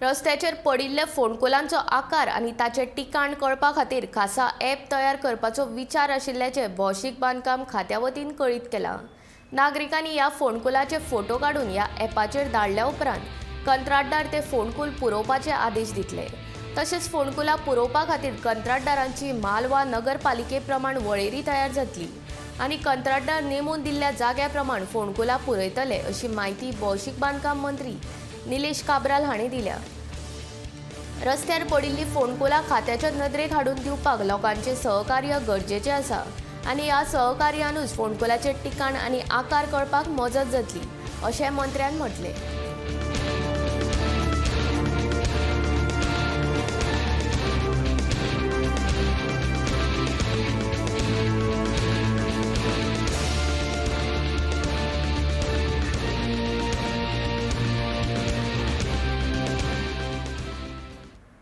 रस्त्याचेर पडिल्ल्या फोंडकुलांचो आकार आनी ताचें ठिकाण कळपा खातीर खासा ॲप तयार करपाचो विचार आशिल्ल्याचें भौशीक बांदकाम खात्या वतीन कळीत केलां. नागरिकांनी ह्या फोंडकुलाचे फोटो काडून ह्या ॲपाचेर धाडल्या उपरांत कंत्राटदार ते फोंडकूल पुरोवपाचे आदेश दितले. तशेंच फोंडकुलां पुरोवपा खातीर कंत्राटदारांची म्हाल वा नगरपालिके प्रमाण वळेरी तयार जातली आनी कंत्राटदार नेमून दिल्ल्या जाग्या प्रमाण फोंडकुलां पुरयतले, अशी म्हायती भौशीक बांदकाम मंत्री निलेश काब्राल हांणी दिल्या. रस्त्यार पडिल्ली फोंडकुलां खात्याच्या नदरेक हाडून दिवपाक लोकांचें सहकार्य गरजेचें आसा आनी ह्या सहकार्यानूच फोंडकुलाचें ठिकाण आनी आकार कळपाक मजत जातली, अशें मंत्र्यान म्हटलें.